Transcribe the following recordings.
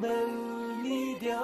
ሚድያ።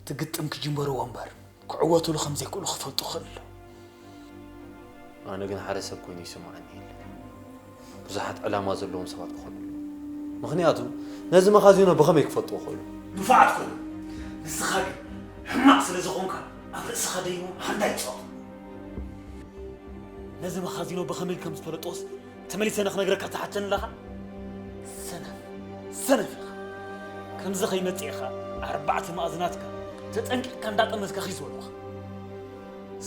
እቲ ግጥም ክጅምርዎ እምበር ክዕወትሉ ከም ዘይክእሉ ክፈልጡ ክኽእል ኣለዎ። ኣነ ግን ሓደ ሰብ ኮይኑ ይስምዓኒ የለን። ብዙሓት ዕላማ ዘለዎም ሰባት ክኾኑ ኣለዎም። ምኽንያቱ ነዚ መኻዚኖ ብኸመይ ክፈልጥዎ ክኽእሉ? ንፉዓት ኮይኖም፣ ንስኻ ግን ሕማቕ ስለ ዝኾንካ ኣብ ርእስኻ ደይቦም ሓንዳ ይጻወቱ። ነዚ መኻዚኖ ብኸመይ ከም ዝፈለጦስ ተመሊሰ ንኽነግረካ ትሓተኒ ኣለኻ? ሰነፍ፣ ሰነፍ ኢኻ። ከምዚ ከይመጽእ ኢኻ ኣርባዕተ መኣዝናትካ ተጠንቂቕካ እንዳጠመዝካ ኺድ ዝበልኩኻ።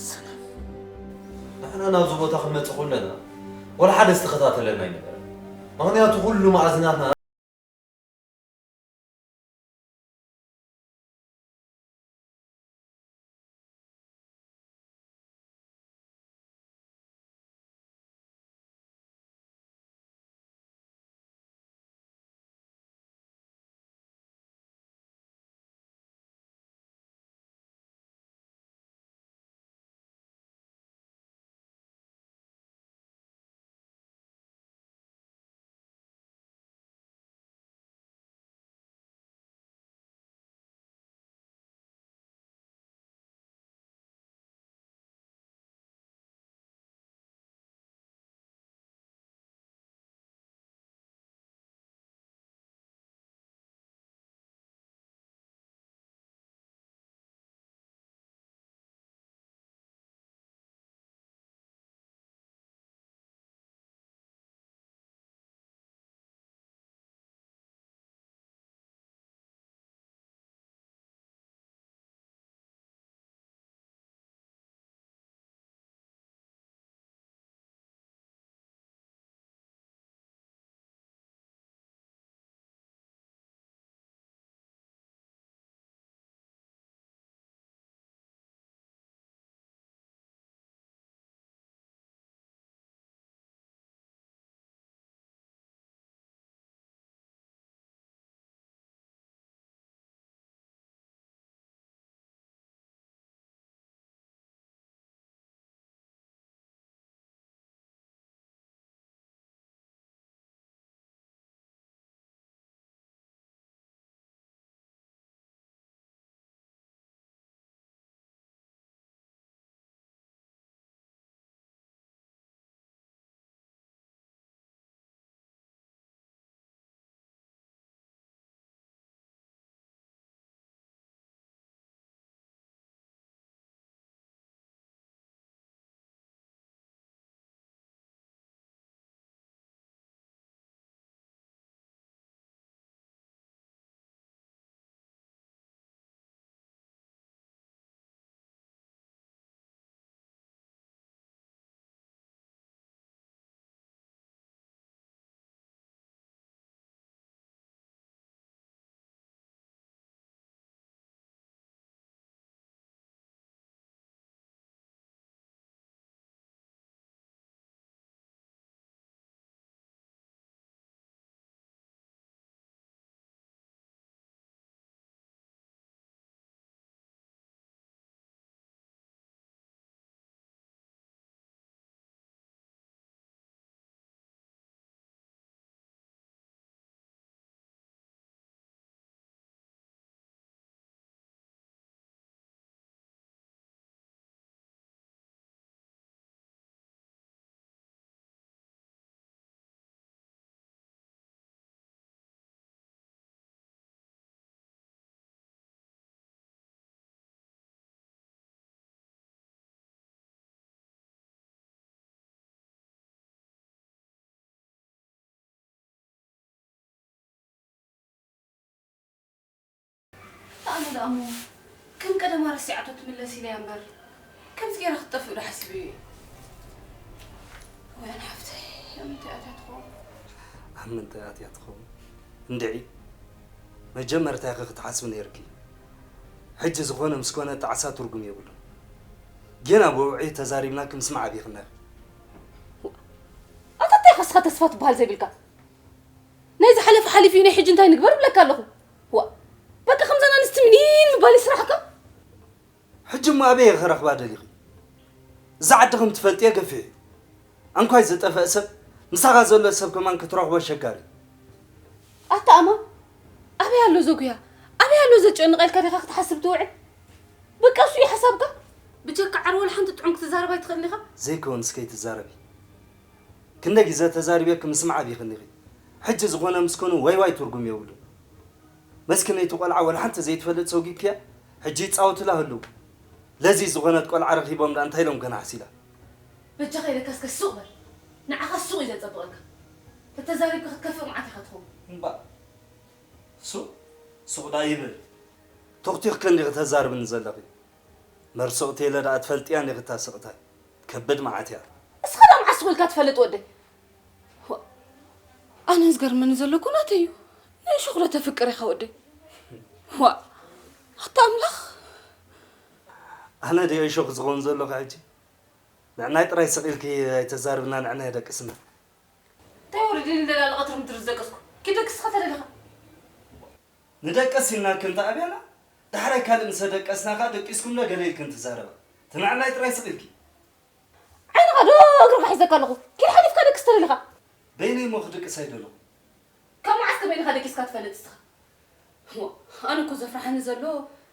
ሰነፍ። ንሕና ናብዚ ቦታ ክንመጽእ ከለና ወላ ሓደ ዝተኸታተለና ኣይነበረን። ምኽንያቱ ኩሉ መኣዝናትና ደኣ እሞ ከም ቀደማ ረሲዓቶ ትምለስ ኢለያ እምበር፣ ከምዚ ገይራ ክትጠፍእ ዶ ሓሲበ እዩ? ወይ ኣነ ሓፍተይ፣ ኣብ ምንታይ ኣትያ ትኸውን? ኣብ ምንታይ ኣትያ ትኸውን? እንድዒ፣ መጀመርታ ኢኺ ክትሓስቢ ነይርኪ። ሕጂ ዝኾነ ምስ ኮነ ጣዕሳ ትርጉም የብሉን። ጌና ብውዑይ ተዛሪብናኪ ምስማዕ ኣቢኽና ኢኺ። ኣታ እንታይ ኢኻ ንስኻ ተስፋ ትበሃል ዘይብልካ? ናይ ዝሓለፈ ሓሊፉ እዩ፣ ናይ ሕጂ እንታይ ንግበር እብለካ ኣለኹ። ዋ፣ በቃ ከምዘን ኣንስቲ ምኒን ምባል እዩ ስራሕካ። ሕጂ እሞ ኣበይ ኢኺ ክረኽባ ደሊኺ? እዛ ዓዲ ከም ትፈልጥዮ ገፊሕ እዩ። ኣንኳይ ዝጠፍአ ሰብ፣ ምሳኻ ዘሎ ሰብ ከማን ክትረኽቦ ኣሸጋሪ እዩ። ኣታ ኣማን፣ ኣበይ ኣሎ ዘጉያ? ኣበይ ኣሎ ዘጨንቐልካ ዲኻ ክትሓስብ ትውዕል? በቃ እሱ እዩ ሓሳብካ? ብጀካ ዓርወል ሓንቲ ጥዑም ክትዛረብ ኣይትኽእልን ኢኻ? ዘይከውንስ ከይትዛረቢ። ክንደ ግዜ ተዛሪበኪ ምስማዕ ኣቢኽኒ ኢኺ። ሕጂ ዝኾነ ምስ ኮኑ ዋይ ዋይ ትርጉም የብሉን። መስኪነይቲ ቆልዓ ወላ ሓንቲ ዘይትፈልጥ ሰጒግክያ፣ ሕጂ ይጻወቱላ ህልው። ለዚ ዝኾነት ቆልዓ ረኺቦም ደኣ እንታይ ኢሎም ከነሓስላ? በጃኻ ኢለካ እስከ ሱቕ በል። ንዓኻ ሱቕ እዩ ዘጸብቐካ። ተተዛሪብካ ክትከፍእ መዓት ኢኻ ትኸውን። እምባ፣ ሱቕ፣ ሱቕ ደኣ ይበል። ቶኽቲኽኪ እንዲኺ ተዛርብኒ ዘለኺ። መርሶቕቲ ኢለ ደኣ ትፈልጥያ እንዲኺ እታ ስቕታይ። ከብድ መዓት እያ። እስኻ ደኣ መዓስ ሱቕ ኢልካ ትፈልጥ ወደይ? ዋ፣ ኣነ ዝገርመኒ ዘሎ እኮ ናተይ እዩ። ንእሾኽ ዶ ተፍቅር ኢኻ ወደይ? ዋ፣ ኣታ ኣምላኽ። ኣነ ድየ እሾኽ ዝኸውን ዘለኹ ሕጂ? ንዕናይ ጥራይ ስቕ ኢልኪ ኣይተዛርብና፣ ንዕናይ ኣደቅስና። እንታይ ወሪድኒ ደላለ ቀትሪ ምድሪ ዝደቀስኩ? ኪድ ደቅስ እስኻ ተደሊኻ። ንደቀስ ኢልና ክንተ ኣበና? ዳሕራይ ካልእ ምስ ደቀስና ኸኣ ደቂስኩም ዶ ገለ ኢልክን ትዛረባ? እቲ ንዕናይ ጥራይ ስቕ ኢልኪ። ዓይንኻ ዶ እግርኻ ሒዘካ ኣለኹ። ኪድ ሓሊፍካ ደቅስ ተደሊኻ። በይነይ እሞ ክድቅስ ኣይደለኹ። ካብ መዓስ ከ በይንኻ ደቂስካ ትፈልጥ እስኻ? እሞ፣ ኣነ እኮ ዘፍርሓኒ ዘሎ፣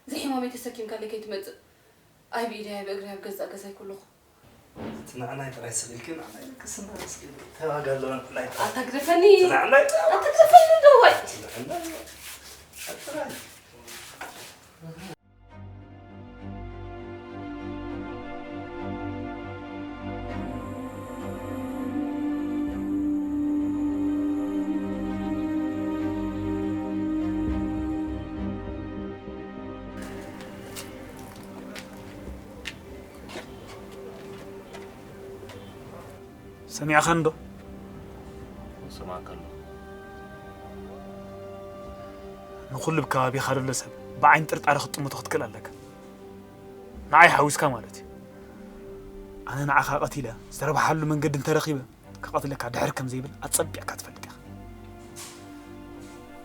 እዚ ሕማመይ ተሰኪምካለይ ከይትመጽእ። ኣይ ብኢደይ፣ ኣይ ብእግረይ፣ ኣብ ገዛእ ገዛይ ከለኹ። እቲ ንዕናይ ጥራይ ስቕ ኢልኪ፣ ንዕናይ ደቅስና ስቕ ኢልኪ። እንታይ ዋጋ ኣለዋ ንዕናይ ጥራይ? ኣታ ግደፈኒ። እቲ ንዕናይ ጥራይ። ኣታ ግደፈኒ ዶ ወይ? ንዕናይ ጥራይ። ሰሚዕኻኒ ዶ? እሰማዕካ ኣለኹ። ንኹሉ ብከባቢኻ ዘሎ ሰብ ብዓይኒ ጥርጣረ ክትጥምቶ ክትክእል ኣለካ። ንዓይ ሓዊስካ ማለት እዩ። ኣነ ንዓኻ ቀቲለ ዝተረብሓሉ መንገዲ እንተረኺበ ክቐትለካ ድሕር ከም ዘይብል ኣጸቢቕካ ትፈልጥ ኢኻ።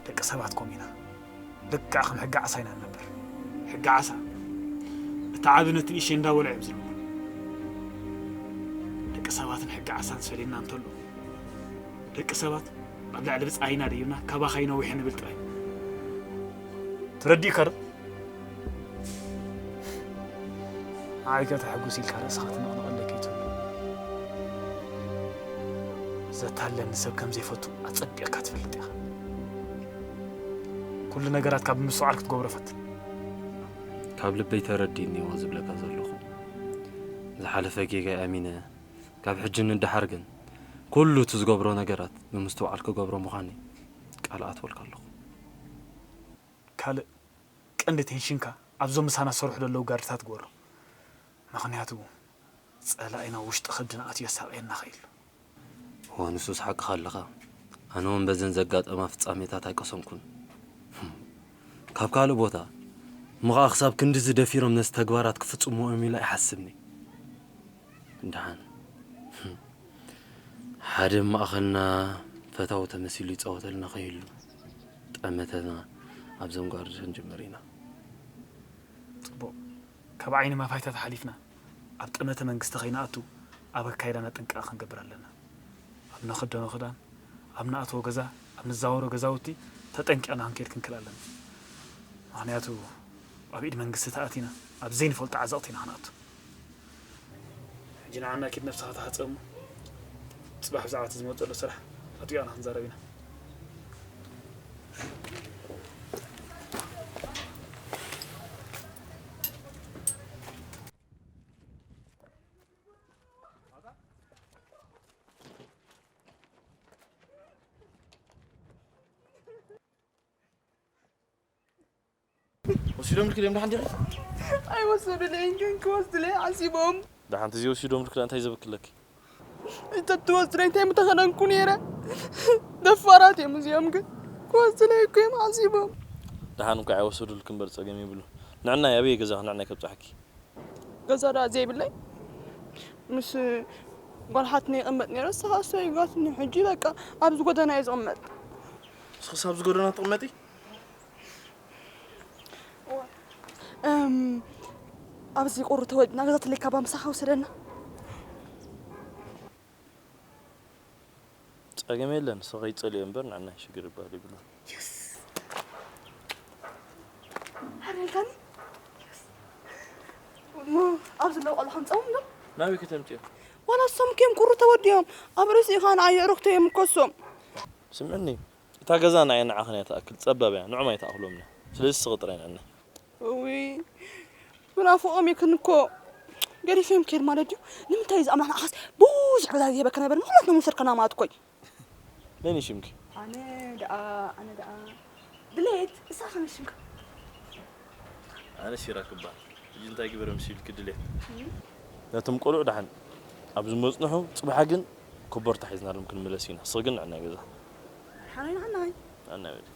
ደቂ ሰባት ከምኡ ኢና። ልክዕ ከም ሕጊ ዓሳ ኢና ንነብር። ሕጊ ዓሳ፣ እቲ ዓቢ ነቲ ንእሽተይ እንዳበልዖ እዮም ዝነብሩ። ደቂ ሰባትን ሕጊ ዓሳን ዝፈልየና እንተሎ፣ ደቂ ሰባት ኣብ ላዕሊ ብጻይና ደይብና፣ ካባኻ ይነውሕ ንብል ጥራይ። ተረዲእካ ዶ? ንዓይ ከተሐጉስ ኢልካ ርእስኻ ትነቕንቐለይ ከይትህሉ። ዘታለኒ ሰብ ከም ዘይፈቱ ኣጸቢቕካ ትፈልጥ ኢኻ። ኩሉ ነገራትካ ብምስትውዓል ክትገብሮ ፈትን። ካብ ልበይ ተረዲእኒ እዎ ዝብለካ ዘለኹ። ዝሓለፈ ጌጋይ ኣሚነ፣ ካብ ሕጂ ንደሓር ግን ኩሉ እቲ ዝገብሮ ነገራት ብምስትውዓል ክገብሮ ምዃነይ ቃል ኣትወልካ ኣለኹ። ካልእ ቀንዲ ቴንሽንካ ኣብዞም ምሳና ዝሰርሑ ዘለዉ ጋርድታት ግበሮ። ምኽንያቱ ጸላኢና ውሽጢ ከብድና ኣትዩ የሳቕየና ኸይሉ። እወ፣ ንሱስ ሓቅኻ ኣለኻ። ኣነ እውን በዘን ዘጋጠማ ፍጻሜታት ኣይቀሰንኩን። ካብ ካልእ ቦታ እሞ ኸኣ ክሳብ ክንድዚ ደፊሮም ነዚ ተግባራት ክፍጽምዎ እዮም ኢለ ኣይሓስብን እየ። ደሓን ሓደ ማእኸልና ፈታዊ ተመሲሉ ይጻወተልና ከይህሉ ጠመተና ኣብዞም ጋርድ ክንጅምር ኢና። ጽቡቕ። ካብ ዓይኒ ማፋይታት ሓሊፍና ኣብ ጠመተ መንግስቲ ከይንኣቱ ኣብ ኣካይዳና ጥንቃቐ ክንገብር ኣለና። ኣብ ንኽደኖ ክዳን፣ ኣብ ንኣትዎ ገዛ፣ ኣብ ንዛወሮ ገዛውቲ ተጠንቂቕና ክንከይድ ክንክእል ኣለና። ምኽንያቱ ኣብ ኢድ መንግስቲ ተኣቲና ኣብ ዘይንፈልጦ ዓዘቕቲ ኢና ክንኣቱ። ሕጂ ንዓና ኪድ ነብስኻ ተሓጸብ እሞ፣ ጽባሕ ብዛዕባ እቲ ዝመጽእ ዘሎ ስራሕ ኣጥቢቕና ክንዛረብ ኢና። ወሲዶምልኪ ድዮም ደሓን ዲኺ? ኣይወሰዱለይን፣ ግን ክወስዱለይ ሓሲቦም። ደሓን ተዘይወሲዶምልኪ ደኣ እንታይ ዘበክለኪ? እንተትወስዱለይ እንታይ ምተኸደንኩ ነይረ? ደፋራት እዮም እዚኦም፣ ግን ክወስዱለይ እኮ እዮም ሓሲቦም። ደሓን እንኳ ኣይወሰዱልኪ እምበር ጸገም የብሉን። ንዕናይ ኣበይ ገዛኺ ንዕናይ ከብጽሓኪ? ገዛ ደኣ ዘይብለይ ምስ ጓል ሓትነይ ይቕመጥ ነይረ። ንሳ ኸኣ ሰጊጋትኒ። ሕጂ በቃ ኣብዚ ጎደና እየ ዝቕመጥ። ንስኽስ ኣብዚ ጎደና ትቕመጢ? እም፣ ኣብዚ ቁሪ ተወዲና ገዛ ተለካ ባ ምሳኻ ውሰደና። ጸገም የለን፣ ንሱ ከይጸልዮ እምበር ንዓና ሽግር ይበሃል የብሉን። ሓሪልካኒ? እሞ ኣብዚ ዘለዉ ቆልዑ ከምጽኦም ዶ? ናበይ ከተምጽኦም? ዋላ እሶም ኬም ቁሪ ተወዲኦም፣ ኣብ ርእሲ ኢኻ ንዓይ የዕሩኽተይ እዮም እኮ እሶም። ስምዕኒ፣ እታ ገዛ ንዓይ ንዓኽን እያ ትኣክል፣ ጸባብ እያ፣ ንዖም ኣይትኣኽሎምን እያ። ስለዚ ንስኺ ጥራይ ንዕናይ። እውይ፣ ብናፍቖም ይክን እኮ። ገዲፈዮም ክሄድ ማለት ድዩ? ንምንታይ እዚ ኣምላኽ ንዓኻስ ብዙሕ ገዛ ዝህበካ ነበር፣ ምኽንያት ነምውሰድካና ማለት እኮ እዩ። መን እዩ ሽምኪ? ኣነ ደኣ፣ ኣነ ደኣ ድሌት፣ እሳ ኸመይ ሽምካ? ኣነ ሲራክ እበሃል። ሕጂ እንታይ ግበረ ምስ ኢልኪ ድሌት? እም። ነቶም ቆልዑ ደሓን ኣብ ዝመጽንሑ፣ ጽባሕ ግን ኮቦርታ ሒዝናሎም ክንምለስ ኢና። ንስኺ ግን ንዕናይ ገዛ። ሓናይ ንዓናይ። ንዓናይ በሊ።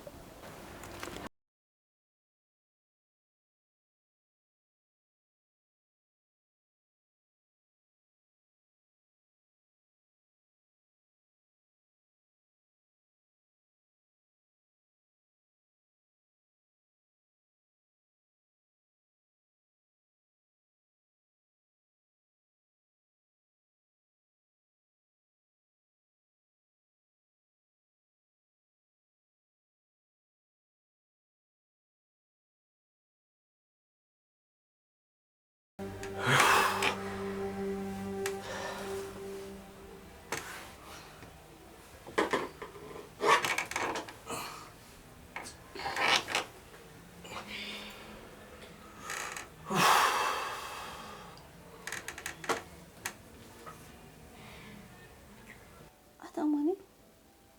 ኣታ ኣማኒ፣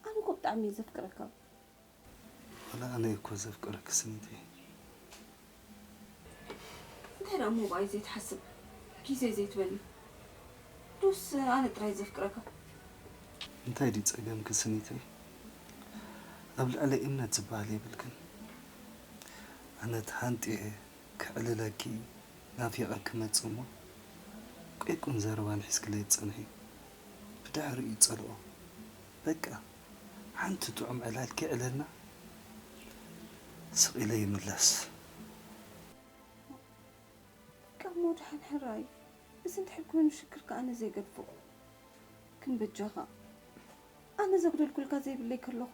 ኣነ እኮ ብጣዕሚ እየ ዘፍቅረካ። ወላ ኣነ እኮ ዘፍቅረኪ ስኒተይ። እንታይ ደኣ እሞ ብኣይ ዘይትሓስብ፣ ግዜ ዘይትበኒ? ዶስ ኣነ ጥራይ ዘፍቅረካ? እንታይ ድዩ ጸገምኪ ስኒተይ? ኣብ ልዕለይ እምነት ዝበሃል የብልክን። ኣነ ተሃንጥየ ከዕልለኪ ናፊቐ ክመጽእ እሞ፣ ቁይቁን ዘረባን ሒዝክለይ ትጸንሒ። ብድሕሪኡ ጸልኦ። በቃ፣ ሓንቲ ጥዑም ዕላል ከይዕለልና፣ ስቕ ኢለ ይምለስ። በቃ እሞ ደሓን ሕራይ፣ እዚ እንድሕር ኮይኑ ሽግርካ ኣነ ዘይገድፎ። ግን በጃኻ፣ ኣነ ዘጉደልኩልካ ዘይብለይ ከለኹ፣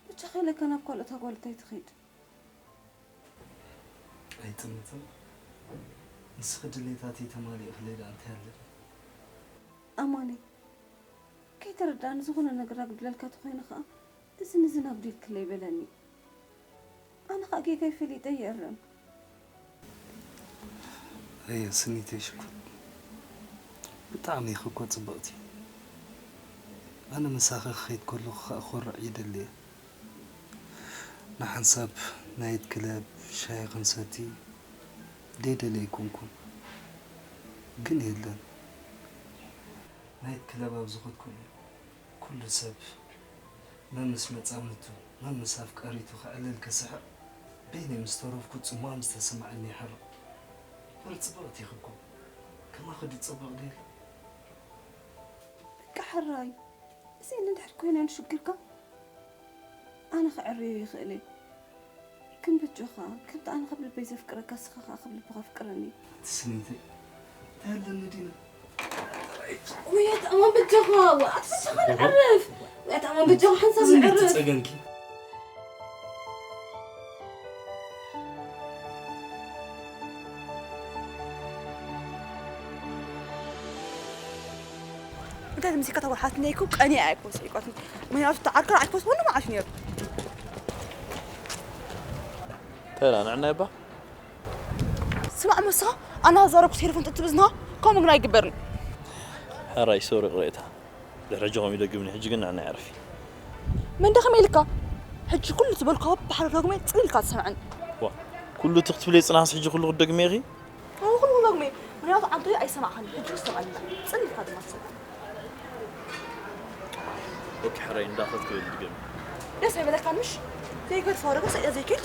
በጃኻ ኢለካ ናብ ካልኦት ኣጓልት ኣይትኺድ። ኣይጥምትን። ንስኺ ድሌታተይ ተማሊእክለይ ደኣ እንታይ ኣለኒ? ኣማኒ፣ ከይተረዳእኒ ዝኾነ ነገር ኣጉድለልካ ተኾይነ ኸኣ፣ እዚ ንዝን ኣጉዲልክለይ በለኒ። ኣነ ኸኣ ጌጋይ ፈሊጠ ይእረም። ኣየ ስኒተይ ሽኮር፣ ብጣዕሚ ኢኺ እኮ ጽብቕቲ። ኣነ ምሳኺ ክኸይድ ከለኹ ኸኣ ክኾርዕ ይደሊ እየ። ንሓንሳብ ናይት ክለብ ሻሂ ክንሰቲ ደይደሊ ኣይኮንኩን። ግን የለን። ናይት ክለብ ኣብ ዝኸድኩሉ ኩሉ ሰብ መምስ መጻምድቱ፣ መምስ ኣፍቃሪቱ ከዕልል ክስሕቕ፣ በይነይ ምስ ተረፍኩ ጽምዋ ምስ ተሰማዓኒ ይሓርቕ። እምበር ጽብቕቲ ኢኺ እኮ። ከማኺ ድዩ ጽቡቕ ደይለ? በቃ ሕራይ፣ እዚአን እንድሕር ኮይነን ሽግርካ፣ ኣነ ክዕርዮ ይኽእል እየ። ግን በጃኻ፣ ከምቲ ኣነ ካብ ልበይ ዘፍቅረካ፣ ንስኻ ኸኣ ካብ ልብኻ ኣፍቅረኒ። ኣቲ ስኒተይ፣ እንታይ ኣለኒ ዲና? ወይ ኣቲ ኣማን በጃኻ፣ ወይ ኣቲ በጃኻ ንዕረፍ። ወይ ኣቲ ኣማን በጃኻ ሓንሳብ ንዕረፍ። ጸገምኪ? እንታይ ዝምስልካ ተጓሓት ነይኩ ቀኒ ኣይኮን ሰይቋት። ምክንያቱ ተዓርካ ኣይኮስ ወላ መዓሽ ነይሩ። ተላ ንዕና ይባ። ስማዕ መስኻ ኣና ዛረብኩ ቴሌፎን ጥትብዝና ከምኡ ግን ኣይግበርን። ሕራይ ሶሪ ቅሬታ። ድሕሪ ሕጂ ከምኡ ይደግምኒ፣ ሕጂ ግን ንዕና የዕርፊ። መን ደኸመ ኢልካ? ሕጂ ኩሉ ዝበልኩ ብሓደ ዳግመ ጽን ኢልካ ትሰምዐኒ። ዋ፣ ኩሉ እቲ ክትብለይ ጽናሕስ ሕጂ ኩሉ ክትደግምዮ ኢኺ? እዎ፣ ኩሉ ክደግሞ እየ። ምኽንያቱ ዓንቶይ ኣይሰማዕካን፣ ሕጂ ክሰምዓልና። ጽን ኢልካ ድማ ትሰምዕ። ኦኬ፣ ሕራይ እንዳኸድኩ እየ ዝድገም። ደስ ኣይበለካን ምሽ? ዘይገድፎ ወረቀት ስኢለ ዘይከይድ?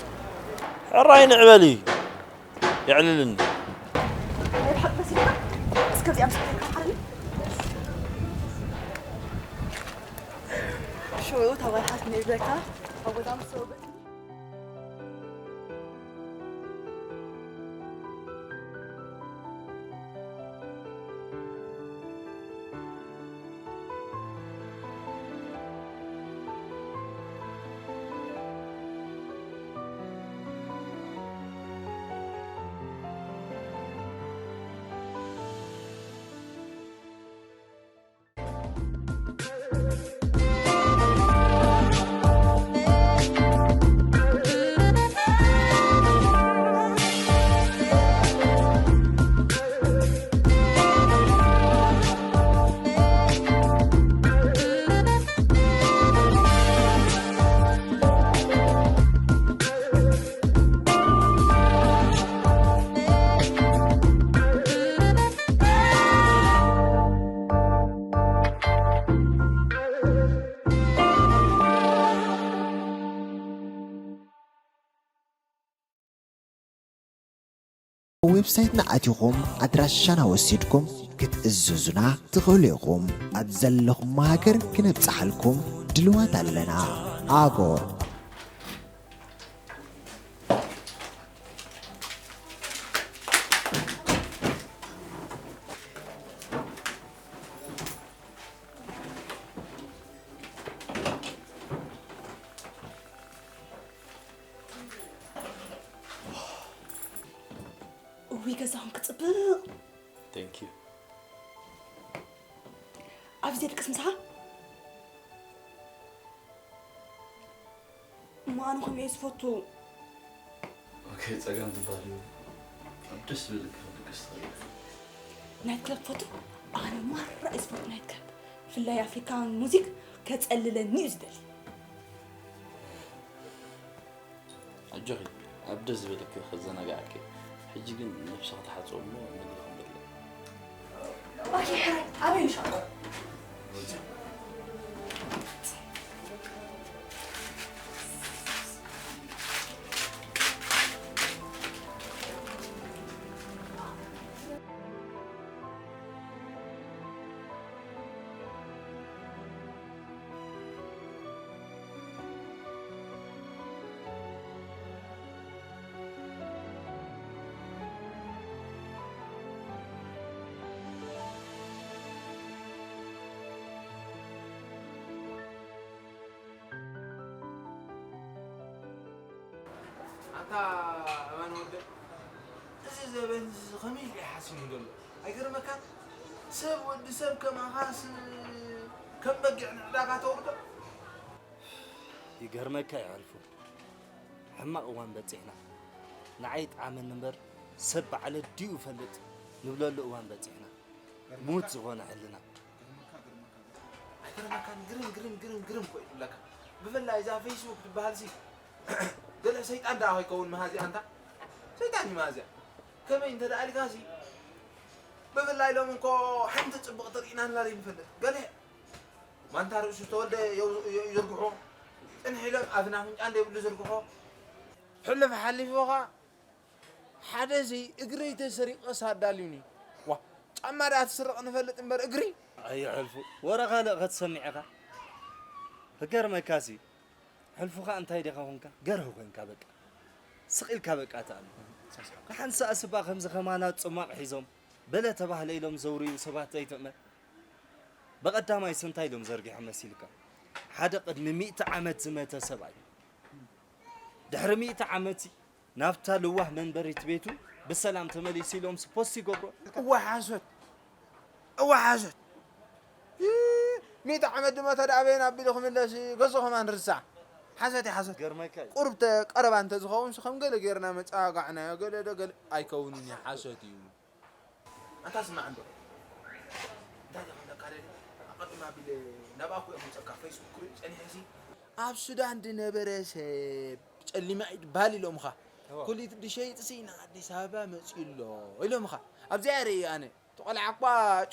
ሕራይ ንዕበሊ። የዕልልኒ። ናይ ብሓቂ ደስ ኢልካ? እስከ እዚኣ ምስ ትሪእካ ሓርኒ። ሽዑ እታ ጓል ሓትነይ ይብለካ፣ ኣብ ገዛ ምስ ሰበበት። ዌብሳይትና ኣቲኹም ኣድራሻና ወሲድኩም ክትእዝዙና ትኽእሉ ኢኹም። ኣብ ዘለኹም ሃገር ክነብጽሓልኩም ድልዋት ኣለና። ኣጎር። እውይ፣ ገዛኹም ክጽብቕ። Thank you። ኣብዚ ደቅስ ምሳኻ? እሞ ኣነ ከምኡ እየ ዝፈቱ። ኦኬ፣ ጸገም ትበሃል እዩ። ኣብ ደስ ዝብል ክድቅስ ትኽእል። ናይት ክለብ ትፈቱ? ኣነ ማራ እየ ዝፈቱ ናይት ክለብ። ብፍላይ ኣፍሪካን ሙዚክ ከጸልለኒ እዩ ዝደሊ። ኣጆኺ፣ ኣብ ደስ ዝበለኪ ከዘናግዓኪ። ሕጂ ግን ነብስኺ ተሓጽቢ እሞ ምግቢ ክንበልዕ። ኦኬ፣ ሕራይ፣ ኣበይ ንሻቆ? ኣታ እማን ወደ፣ እዚ ዘበን እዚ ከመይ ኢሉ እዩ ሓሲሙ ዘሎ? ኣይገርመካን? ሰብ፣ ወዲ ሰብ ከማኻስ ከም በጊዕ ንዕዳጋ ተውርዶ? ይገርመካ እዩ ሕልፉ። ሕማቕ እዋን በጺሕና። ንዓይ ይጥዓመኒ እምበር ሰብ ባዕለ ድዩ ይፈልጥ ንብለሉ እዋን በጺሕና። ሙት ዝኾነ ሕልና። ግርምካ፣ ግርምካ፣ ግርምካ። ኣይገርመካን? ግርም፣ ግርም፣ ግርም፣ ግርም እኮ እዩ ዝብለካ። ብፍላይ እዛ ፌስቡክ ትበሃል ሲ፣ ገለ ሰይጣን ደኣ ከይከውን መሃዚኣ እንታ? ሰይጣን እዩ መሃዚኣ። ከመይ እንተ ደኣ ኢልካ ሲ፣ ብፍላይ ሎም እኮ ሓንቲ ጽብቕቲ ርኢና ንላለ ይንፈልጥ። ገለ ማንታ ርእሱ ዝተወልደ የው-፣ የ-፣ ይዝርግሖ። ጽንሕ ኢሎም ኣፍን ኣፍንጫን ዘይብሉ ዝርግሖ። ሕሉፍ ሓሊፉ ኸኣ ሓደ እዚ እግረይ ተሰሪቐስ ኣዳልዩኒ። ዋ፣ ጫማ ደኣ ትስረቕ ንፈልጥ እምበር እግሪ? ኣየ ሕልፉ፣ ወረ ካልእ ኸትሰምዕ ኢኻ። ክገርመካሲ፣ ሕልፉኻ እንታይ ዲኻ ኾንካ? ገርህ ኮንካ በቃ። ስቕ ኢልካ በቃ ትኣምን። ንሓንሳእ ስባ ከምዚ ኸማና ጽሟቕ ሒዞም፣ በለ ተባህለ ኢሎም ዘውርዩ ሰባት ዘይትእመን። በቐዳማይስ እንታይ ኢሎም ዘርጊሖም መሲልካ? ሓደ ቅድሚ ሚእቲ ዓመት ዝመተ ሰብኣይ። ድሕሪ ሚእቲ ዓመት ናብታ ልዋህ መንበሪት ቤቱ ብሰላም ተመሊሱ ኢሎምስ ፖስት ይገብሮ። እወ ሓሶት፣ እወ ሓሶት። ይ-፣ ሚእቲ ዓመት ድማ ተደኣበየን ኣቢሉ ክምለስ ገጹ ከማን ርሳዕ። ሓሶት እዩ፣ ሓሶት። ገርመካ እዩ። ቁሩብ ተ-፣ ቀረባ እንተዝኸውንስ ከም ገለ ጌርና መጸጋጋዕናዮ፣ ገለ ዶ ገለ ኣይከውንን እዩ፣ ሓሶት እዩ። ኣንታ ስማዕ እንዶ። እንታይ ደኣ ክብለካ ደልየ? ኣቐድም ኣቢለ ናብኣ እኮ እየ ክምጸካ፣ ፌስቡክ ክርኢ ጸኒሐሲ። ኣብ ሱዳን ዝነበረ ሰብ ጸሊማ እዩ ድበሃል ኢሎምኻ። እዎ። ኩሊት ድሸይጥሲ ንኣዲስ ኣበባ መጺኡ ኣሎ ኢሎምኻ። ኣብዚኣ ርኢ ኣነ። እቲ ቆልዓ እኳ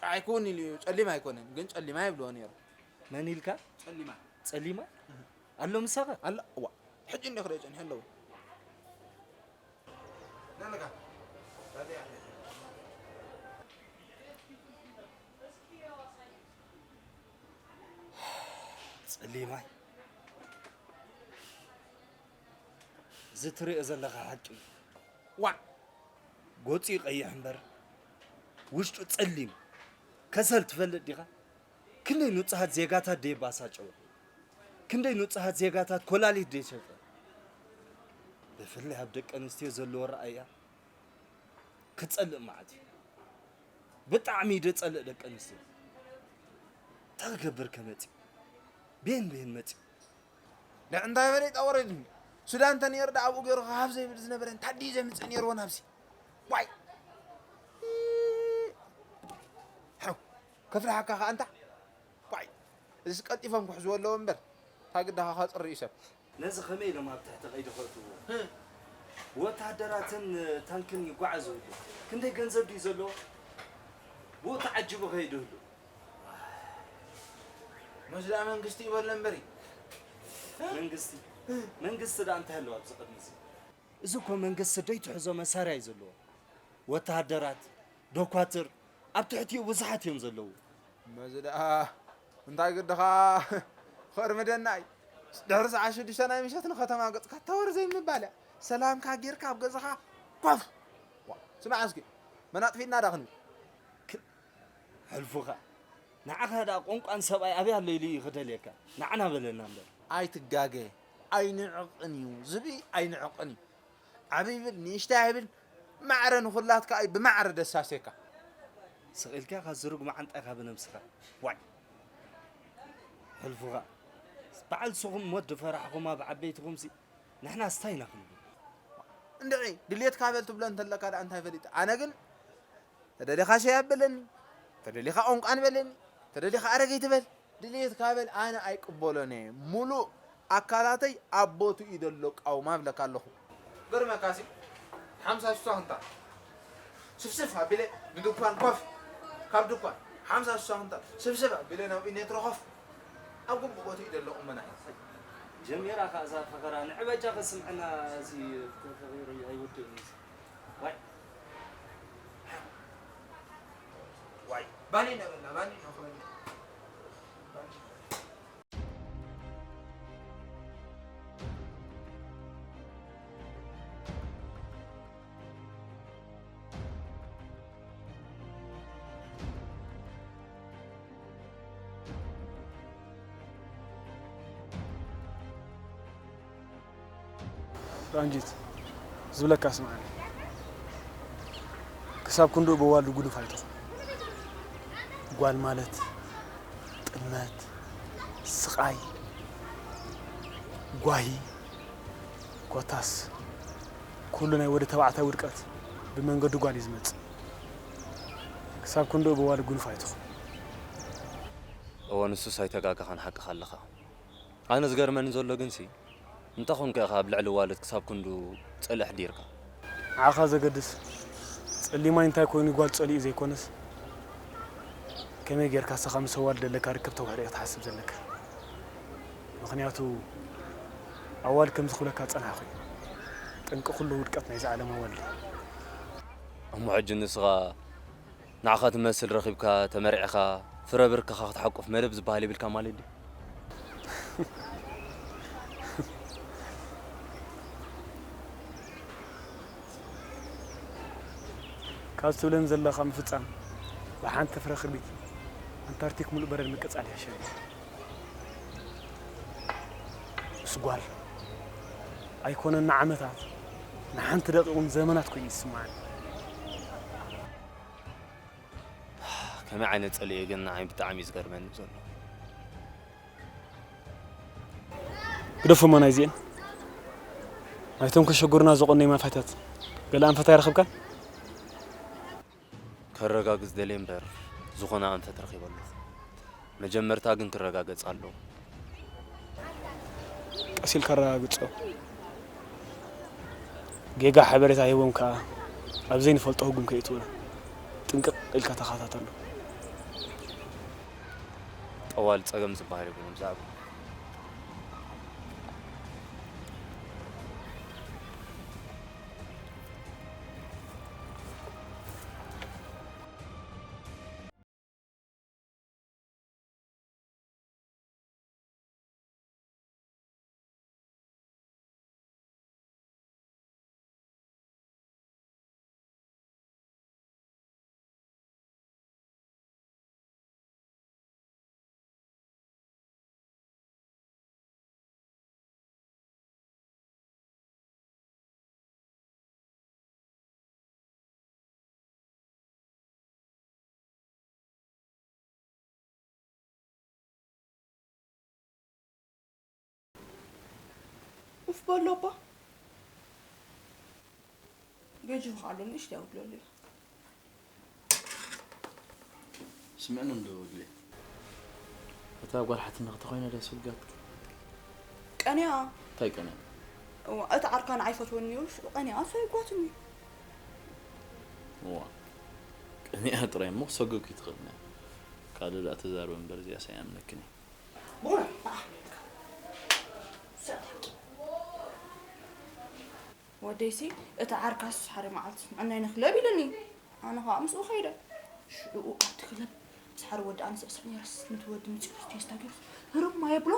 ጨዓ ኣይኮን ኢሉ እዩ፣ ጸሊም ኣይኮነን፣ ግን ጸሊማ ይብልዎ ነይሩ። መን ኢልካ? ጸሊማ። ጸሊማ? እህ። ኣሎ ምሳኻ? ኣሎ፣ እዋ። ሕጂ እንዲዮ ክሪኦ ጸኒሐ ኣለኹ። ጸሊማይ። እዚ ትሪኦ ዘለኻ ሓቂ እዩ። ዋእ! ገጹ ይቐይሕ እምበር፣ ውሽጡ ጸሊም። ከሰል ትፈልጥ ዲኻ? ክንደይ ንጹሃት ዜጋታት ደይ ባሳጨወ? ክንደይ ንጹሃት ዜጋታት ኮላሊት ደይ ሸጠ? ብፍላይ ኣብ ደቂ ኣንስትዮ ዘለዎ ረኣያ ክጸልእ መዓት እዩ። ብጣዕሚ እዩ ደጸልእ ደቂ ኣንስትዮ። እንታይ ክገብር ከ መጺኡ? ቤን ቤን መጺኡ? ደዕ እንታይ በለ ይጣወረድኒ። ሱዳን እንተ ነይሩ ደኣ ኣብኡ ገይሩ ሃብ ዘይብል ዝነበረ እንታይ ድዩ ዘምጽእ ነይርዎ ናብዚ? ዋይ! ሓው፣ ከፍርሓካ ከኣ እንታ? ዋይ! እዚስ ቀልጢፎም ክሕዝዎ ኣለዎም እምበር፣ እታ ግዳኻ ከጽሪ እዩ ሰብ። ነዚ ከመይ ኢሎም ኣብ ትሕቲ ቀይዲ ከእትውዎ? ህም። ወተሃደራትን ታንክን ይጓዓዙ ህሉ። ክንደይ ገንዘብ ድዩ ዘለዎ? ብኡ ተዓጂቡ ከይዱ ህሉ። መዚ ደኣ መንግስቲ ይበሎ እምበሪ። መንግስቲ? መንግስቲ ደኣ እንታይ ኣለዎ ኣብዚ ቅድሚ እዚ? እዚ እኮ መንግስቲ ደይትሕዞ መሳርያ እዩ ዘለዎ። ወተሃደራት፣ ዶኳትር፣ ኣብ ትሕቲኡ ብዙሓት እዮም ዘለዉ። መዚ ደኣ እንታይ ግድኻ ክእርምደና እዩ። ድሕሪ ሰዓት ሽዱሽተ ናይ ምሸት ንከተማ ገጽካ ተወር ዘይምባል እያ። ሰላምካ ጌርካ ኣብ ገዛኻ ኮፍ። ዋ፣ ስማዕ እስኪ፣ መን ኣጥፊእና ዳ ክንብል? ክ-፣ ሕልፉኻ። ንዓኻ ደኣ ቋንቋን ሰብኣይ ኣበይ ኣሎ ኢሉ እዩ ክደልየካ? ንዓና በለና እምበር። ኣይትጋገ፣ ኣይንዕቕን እዩ፣ ዝብኢ ኣይንዕቕን እዩ። ዓቢ ይብል፣ ንእሽተይ ኣይብል፣ ማዕረ ንኹላትካ እዩ ብማዕረ ደሳሴካ። ስቕ ኢልካ ኢኻ ዝሩግ መዓንጣ ኢኻ ብነብስኻ። ዋይ። ሕልፉኻ። በዓል ስኹም ሞት ዝፈራሕኹም ኣብ ዓበይትኹምሲ ንሕናስ እንታይ ኢና ክንብል? እንድዒ፣ ድልየትካ በል ትብሎ እንተለካ ደኣ እንታይ ፈሊጠ? ኣነ ግን ተደሊኻ ሸይ ኣበለኒ፣ ተደሊኻ ቋንቋን በለኒ፣ ተደሊኻ ኣረገይቲ በል። ድልየትካ በል፣ ኣነ ኣይቅበሎን እየ። ሙሉእ ኣካላተይ ኣብ ቦትኡ እዩ ዘሎ ቃውማ እብለካ ኣለኹ። ገርመካሲ፣ ሓምሳ ሽሳ ክንታ ስፍስፍ ኣቢለ ንድኳን ኮፍ፣ ካብ ድኳን ሓምሳ ሽሳ ክንታ ስፍስፍ ኣቢለ ናብ ኢኔትሮ ኮፍ። ኣብ ግቡእ ቦትኡ እዩ ዘሎ ቁመና። ጀሚራ ከኣ እዛ ፈኸራ፣ ንዕበጃ ከስምዐና እዚ ተፈኺሩ ኣይወድእን እዩ። ዋይ። ዋይ። ባኒ ነበልና፣ ባኒ ነው ክበል። ባኒ። ራንጂት፣ ዝብለካ ስምዓኒ። ክሳብ ክንድኡ በዋልዱ ጉዱፍ ኣይትኹን። ጓል ማለት ጥልመት፣ ስቓይ፣ ጓሂ፣ ኮታስ ኩሉ ናይ ወዲ ተባዕታይ ውድቀት ብመንገዲ ጓል እዩ ዝመጽእ። ክሳብ ክንድኡ በዋልዱ ጉዱፍ ኣይትኹን። እወ፣ ንሱስ ኣይተጋገኻን፣ ሓቅኻ ኣለኻ። ኣነ ዝገርመኒ ዘሎ ግንሲ፣ እንታይ ኾንካ ኢኻ ኣብ ልዕሊ ዋልድ ክሳብ ክንዱ ጽልኢ ኣሕዲርካ? ንዓኻ ዘገድስ ጸሊማይ እንታይ ኮይኑ ጓል ጸሊኡ ዘይኮነስ፣ ከመይ ጌርካ ንስኻ ምስ ኣዋልድ ዘለካ ርክብ ተውሕዶ ኢኻ ትሓስብ ዘለካ። ምኽንያቱ ኣዋልድ ከምዚ ክብለካ ዝጸናሕኹ እዩ። ጠንቂ ኩሉ ውድቀት ናይዚ ዓለም ኣዋልድ እዩ። እሞ ሕጂ ንስኻ ንዓኻ ትመስል ረኺብካ፣ ተመርዒኻ፣ ፍረ ብርክኻ ክትሓቁፍ መደብ ዝበሃል የብልካ ማለት ድዩ? ካብ ትብለኒ ዘለኻ ምፍጻም፣ ብሓንቲ ፍረ ክርቢት ኣንታርክቲክ ሙሉእ በረድ ምቅጻል ይሕሸኒ። ምስ ጓል ኣይኮነን ንዓመታት፣ ንሓንቲ ደቂቕ እውን ዘመናት ኮይኑ ይስምዓኒ። ከመይ ዓይነት ጸሊኡ ግን ንዓይ ብጣዕሚ እዩ ዝገርመኒ ዘሎ። ግደፎሞ ናይዚኤን። ናይቶም ከሸጉሩና ዝቐነዩ ማፋታት ገለ ኣንፈት ኣይረኸብካን? ከረጋግጽ ደልየ እምበር፣ ዝኾነ ኣንፈት ረኺበ ኣለኹ። መጀመርታ ግን ክረጋገጽ ኣለዎ። ቀስ ኢልካ ኣረጋግጾ። ጌጋ ሓበሬታ ሂቦም ከኣ ኣብ ዘይንፈልጦ ህጉም ከይእትውና ጥንቅቕ ኢልካ ተኸታተሎ። ጠዋሊ ጸገም ዝበሃል የብሉን። ብዛዕባ ኡፍ በሎ እባ። ገጅ ኣሎ ንእሽቶ ያውድለሉ። ስምዕኒ እንዶ ወድለ። እታ ጓል ሓትነኽ ተኾይነ ዶ ስጋት? ቀንያ። እንታይ ቀንያ? እዋ፣ እቲ ዓርካ ንዓይ ፈትወኒ እዩ፣ ሽዑ ቀንያ፣ እሱ ኣይጓትኒ። እዋ፣ ቀንያ ጥራይ እሞ ክሰግግ ይትኽእል። ካልእ ደኣ ተዛርበ እምበር እዚኣስ ኣይኣምነክን እየ። ብቑዕ፣ ንዓ። ሰላም። ወደይሲ፣ እቲ ዓርካስ ሓደ መዓልቲ ንዕናይ ንክለብ ኢሉኒ። ኣነ ኸዓ ምስኡ ኸይደ። ሽዑ ኣብቲ ክለብ ምስ ሓደ ወዲ ኣነ ስዕስዕ ነይረስ፣ ነቲ ወዲ ምጺኡ ቴስታ ገይሩስ ህርም ኣየብሎ።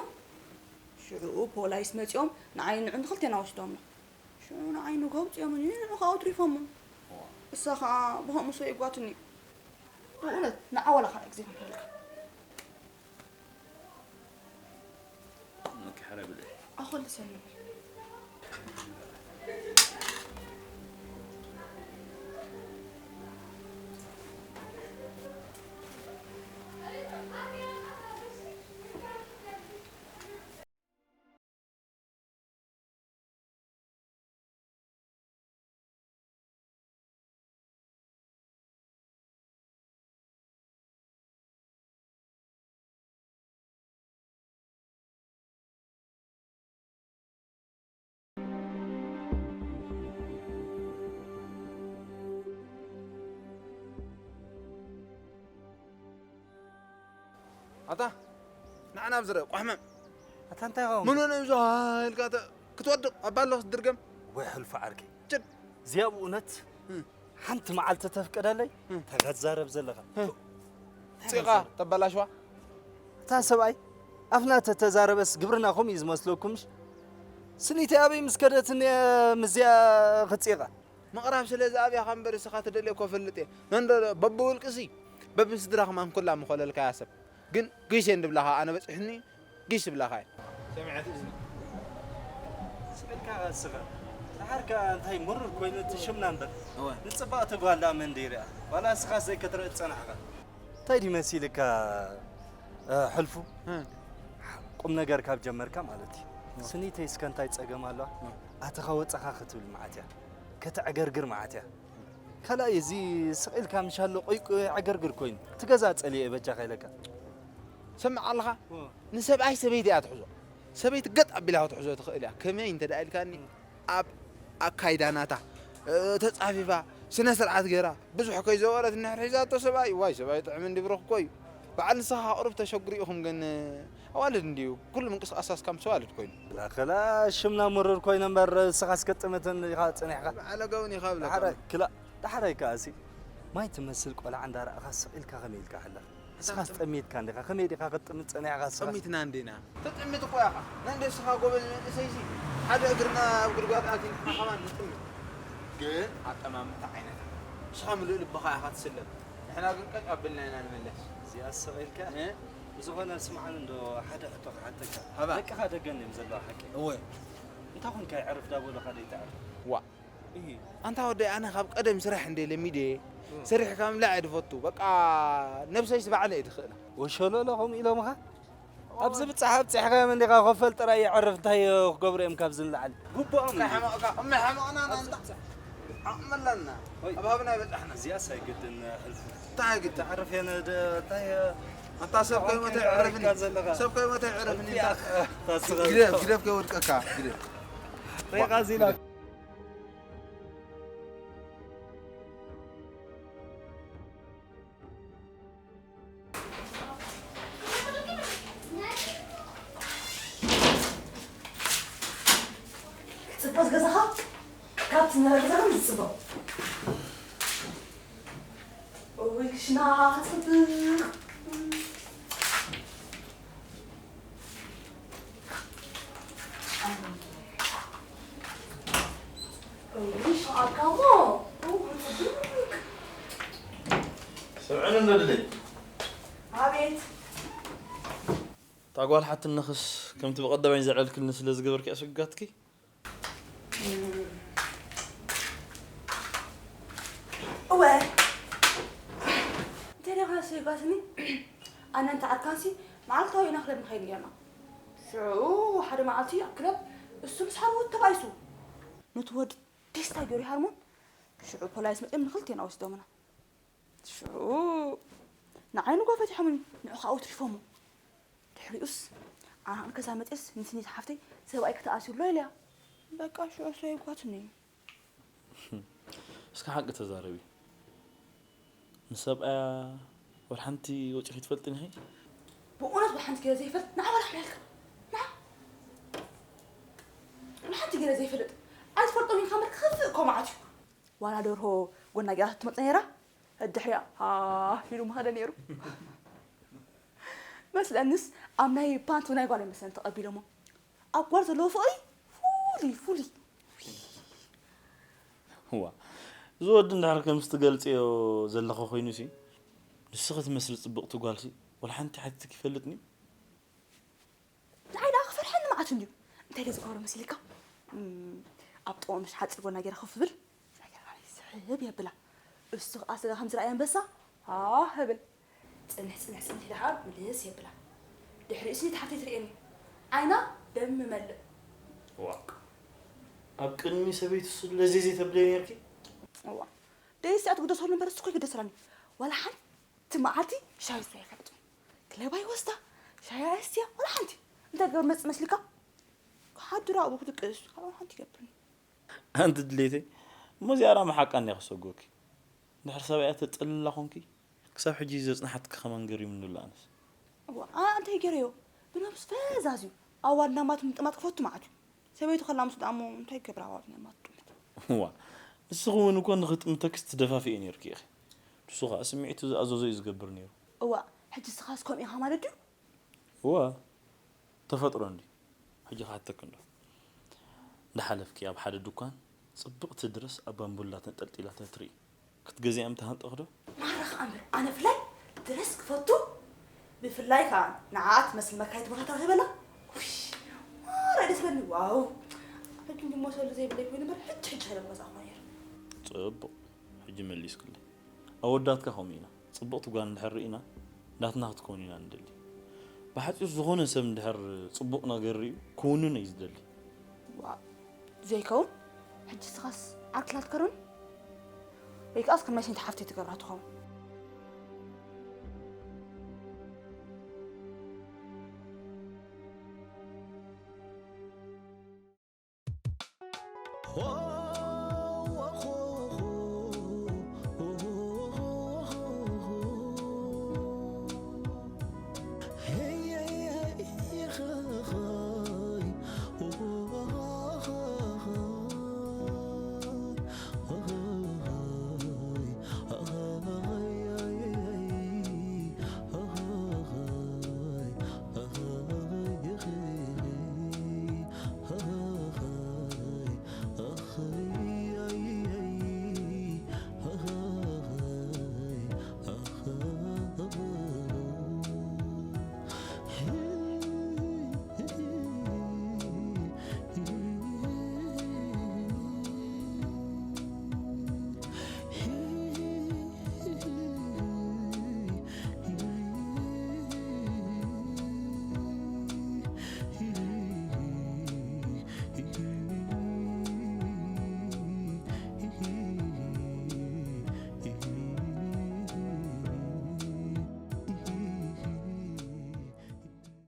ሽዑ ፖላይስ መጺኦም ንዓይ ንዑ ንኽልቴና ወሲዶምና። ሽዑ ንዓይ ንጎ ኣውጺኦምኒ፣ ንዑ ኸዓ ኣትሪፎምኒ። እሳ ኸዓ ብኸምኡ ሰይጓትኒ። ብእውነት ንዓ ዋላ ካልእ ግዜ ክንፈልካ። ኦኬ፣ ሓራይ ብልዒ። ኣኾል ሰኒ። ኣታ ንዓና ኣብ ዝረአ ቋሕመም። ኣታ እንታይ ኸውን? ምን ሆነ እዞ ኢልካ ተ-፣ ክትወድቕ ኣብ ባሎ ክትድርገም? ወይ ሕልፉ ዓርከይ። ጭድ። እዚኣ ብእውነት እም። ሓንቲ መዓልቲ ተፍቀደለይ? እም። እንታይ ትዛረብ ዘለኻ? እም። እንታይ ጺቓ ትዛረብ? ተበላሽዋ? እታ ሰብኣይ ኣፍና ተተዛረበስ ግብርና ከምኡ እዩ ዝመስለኩምሽ? ስኒተይ ኣበይ ምስ ከደትኒ እየ ምስዚኣ ክጺቓ? ምቕራብ ስለ ዝኣብያኻ እምበር፣ እስኻ ትደልዮ እኮ እፈልጥ እየ። መንዶ በብውልቅሲ፣ በብስድራኹም ኣንኩላ ምኾለልካያ ሰብ። ግን ጊሽ እንድብላኻ ኣነ በጺሑኒ፣ ጊሽ ትብላኻ እየ። ሰሚዐት እዝኒ። ስቕ ኢልካ እስኻ። ደሓር ከኣ እንታይ ምሩር ኮይኑ እቲ ሽምና እምበር። እወ። ንጽባቕቲ ጓል ደኣ መን ደይርኣ? ዋላ እስኻስ ዘይከትርኢ ዝጸናሕካ? እንታይ ድዩ መሲልካ፣ እ፣ ሕልፉ? እ። ቁም ነገር ካብ ጀመርካ ማለት እዩ። እ። ስኒተይ እስከ እንታይ ጸገም ኣለዋ? እ። ኣተኻ ወጸኻ ክትብል መዓት እያ። ከተዕገርግር መዓት እያ። ካልኣይ፣ እዚ ስቕ ኢልካ ምሻሎ ቆይቆ ዕግርግር ኮይኑ፣ እቲ ገዛ ጸሊኤ በጃኻ ኢለካ። ሰምዕ ኣለኻ? ኦ። ንሰብኣይ ሰበይቲ እያ ትሕዞ። ሰበይቲ ገጥ ኣቢላ ክትሕዞ ትኽእል እያ። ከመይ እንተ ደኣ ኢልካኒ፣ ኦ። ኣብ ኣካይዳ ናታ፣ እ፣ ተጻፊፋ፣ ስነ ስርዓት ገይራ፣ ብዙሕ ከይዘወረት እንድሕር ሒዛቶ ሰብኣይ፣ ዋይ፣ ሰብኣይ ጥዕም እንዲ ብሩኽ እኮ እዩ። በዓል ንስኻ ቁሩብ ተሸግሩ ኢኹም ግን፣ ኣዋልድ እንድዩ፣ ኩሉ ምንቅስቃሳስ ከም ሰዋልድ ኮይኑ። ክላ፣ ክላ፣ ሽምና ምሩር ኮይኑ እምበር፣ ንስኻስ ገጥመተን ኢኻ ጸኒሕካ። በዓል ኣጋውን ኢኻ ብለካ። ዳሕራይ፣ ክላ፣ ዳሕራይ ከኣሲ፣ ማይ ትመስል ቆልዓ እንዳረኣኻ ስቕ ኢልካ ከመይ ኢልካ ሓለኻ? ንስኻስ ጠሚትካ እንዲኻ፣ ከመይ ዲኻ ክትጥምት ጸኒሕካ ንስኻስ? ጠሚትና እንዲና። ተጠምት እኮ ኢኻ። ነንደስኻ ጎበዝ መንእሰይሲ፣ ሓደ እግርና ኣብ ጉድጓድ ኣትዩ፣ ንሕና ከማን ንጥምት። ግን ኣጠማምታ ዓይነት። ንስኻ ምሉእ ልብኻ ኢኻ ትስለም። ንሕና ግን ቀጥ ኣቢልና ኢና ንምለስ። እዚኣ ስቕ ኢልካ? እ? ብዝኾነ ስምዓኒ እንዶ ሓደ ሕቶ ክሓተካ። ሃባ። ደቅኻ ደገን እዮም ዘለዋ ሓቂ? እወ። እንታይ ኮንካ የዕርፍ ዳበሉኻ ደይተዕርፍ? ዋእ። እሂ። ኣንታ ወደይ ኣነ ካብ ቀደም ስራሕ እንደ ለሚደ፣ እወ። ሰሪሕካ ምብላዕ እየ ዝፈቱ። በቃ ነብሰይስ ባዕለ እየ ዝኽእላ። ወሸለሎ ከምኡ ኢሎምኻ? ኣብዚ ብጻሕ ኣብጺሕካዮም እንዲኻ ኮፈል ጥራይ የዕርፍ እንታይ ክገብሩ እዮም ካብዚ ንላዕሊ? ግቡኦም እንታይ እዩ። ሓመቕካ? እመ ሓመቕና ናንታ ዓቕሚ ኣለና። ወይ። ኣብ ሃብና ይበጻሕና። እዚኣስ ኣይግድን ሕልፉ። እንታይ ግድን? ተዕርፍ የነ ደ-፣ እንታይ ኣታ ሰብ ከይሞተ የዕርፍኒ። ዘለኻ። ሰብ ከይሞተ የዕርፍኒ። እንታይ ኣታ ስኻ ግደፍ፣ ግደፍ ከይወድቀካ፣ ግደፍ። ሪቓ ዚና። ግደፍ። ሮዝ ገዛኻ ካብቲ ዝነበረ ገዛ ግን ዝጽበቕ። እውይ ክሽና ጽብቕ። እውይ ሸቓልካሞ። እውይ ጽብቕ። ስምዕኒ እንዶ ድሌ። ኣቤት። እታ ጓል ሓትነኽስ ከምቲ ብቐዳማይ ዘዕለልክልኒ ስለ ዝገበርኪ ኣሰጋትኪ? እወ። እንተ ደኻ ሰይጓትኒ ኣነ እንተ ዓርካንሲ መዓልታዊ ኢና ክለብ ንኸይድ ጌርና። ሽዑ ሓደ መዓልቲ ኣብ ክለብ እሱ ምስ ሓርሞት ተባኢሱ። ነቲ ወዲ ቴስታ ገይሩ ይሃርሞን ሽዑ ፖላይስ መፅዮም ንክልቴና ወስዶምና። ሽዑ ንዓይ ንጓ ፈቲሖምኒ ንዑ ከዓ ኣውትሪፎሞ። ድሕሪኡስ ኣነ ከዛ መፅየስ ንስኒት ሓፍተይ ሰብኣይ ክተኣስዩ ኣሎ ኢለያ። በቃ ሽዑ ሰይጓትኒ። እስኪ ሓቂ ተዛረቢ። ንሰብኣያ ወላ ሓንቲ ወፂኺ ትፈልጥን ኢኺ? ብእውነት ወላ ሓንቲ ገይረ ዘይፈልጥ ንዓ ወላ ሓንቲ ገይረ ዘይፈልጥ ኣይትፈልጦም ኢኻ ምር ክኽፍእ እኮ መዓት እዩ። ዋላ ደርሆ ጎና ገይራ ትመፅ ነይራ። ድሕሪያ ሃህ ኢሉ ምኸደ ነይሩ። መስለንስ ኣብ ናይ ፓንቱ ናይ ጓል መስለን ተቐቢሎሞ ኣብ ጓል ዘለዎ ፍቕሪ ፍሉይ ፍሉይ። ዋ እዚ ወዲ እንድሕር ከምዚ ትገልፅዮ ዘለኺ ኮይኑሲ ንስኺ ትመስሊ ፅብቕቲ ጓልሲ ወላ ሓንቲ ሓቲትኪ ይፈልጥኒ? ንዓይ ደኣ ክፈርሐኒ መዓት እንድዩ። እንታይ ድየ ዝገብሮ መሲልካ? እም፣ ኣብ ጥቕኡ ምሽ ሓፂር ጎና ገይረ ኮፍ ብል፣ ስሕብ የብላ። እሱ ከዓ ስጋ ከም ዝረኣየ ኣንበሳ ሃህ እብል። ፅንሕ ፅንሕ ፅንሕ ኢለ ከዓ ምልስ የብላ። ድሕሪኡስ ንታ ሓፍተይ ትርእየኒ ዓይና ደም ምመልእ። ዋእ፣ ኣብ ቅድሚ ሰበይቱ ስለዚ ዘይተብለዮ ነርኪ? እዋ፣ ደይስ እያ ትግደሰሉ እምበር እሱ እኮ ይግደሰላኒ። ዋላ ሓንቲ መዓልቲ ሻሂ እሱ ኣይፈልጥን። ክለብ ኣይወስዳ፣ ሻሂ ኣየስትያ፣ ዋላ ሓንቲ። እንታይ ክገብር መፅእ መስልካ? ክሓድር ኣብኡ ክድቅስ፣ ካልእ ሓንቲ ይገብርኒ። ኣንቲ ድሌተይ እሞ እዚኣ ራማ ሓቃ እንድያ ክሰጎኪ። እንድሕር ሰብኣያ ተጸልላ ኾንኪ ክሳብ ሕጂ ዘጽንሓትኪ ከማን ገሪሙኒ ኣሎ ኣነስ። እዋ ኣነ እንታይ ገይረዮ ብነብሱ ፈዛዝ እዩ። ኣዋልድ ናማት ምጥማት ክፈቱ መዓት እዩ። ሰበይቱ ከላ ምስ ደኣ እሞ እንታይ ክገብር ኣዋልድ ናማት ጥምት። እዋ ንስኺ እውን እኮ ንኽጥምተኪስ ትደፋፍኢ ነይርኪ ኢኺ። ንሱ ኸኣ ስምዒቱ ዝኣዘዞ እዩ ዝገብር ነይሩ። እዋ ሕጂ ንስኻስ ከምኡ ኢኻ ማለት ድዩ? እወ ተፈጥሮ እንድዩ። ሕጂ ክሓተኪ እንዶ። እንዳሓለፍኪ ኣብ ሓደ ድኳን ጽብቕቲ ድረስ ኣብ ባምቡላ ተንጠልጢላ ተትርኢ ክትገዝእያ ምተሃንጠኺ ዶ? ማራ ኸኣ እምበር ኣነ ብፍላይ ድረስ ክፈቱ ብፍላይ ከኣ ንዓኣ ትመስል መካይት ቦታ ተረኺበላ ውሽ ማራ ደስ በልኒ ዋው ሕጂ እንድሞ ሰሉ ዘይብለይ ኮይኑ እምበር ሕጂ ሕጂ ከይደ ክገዝኣ እኮ ነይረ። ጽቡቕ ሕጂ መሊስክለይ። ኣወዳትካ ከምኡ ኢና። ጽብቕቲ ጓል እንድሕር ርኢና ናትና ክትከውን ኢና ንደሊ። ብሓጺሩ ዝኾነ ሰብ እንድሕር ጽቡቕ ነገር ርእዩ ክውንኖ እዩ ዝደሊ። ዋእ ዘይከውን ሕጂ እስኻስ ዓርክላ ትከርብን ወይ ከኣስ ከም ናይ ሰንቲ ሓፍተይ ትገብራ ትኸውን።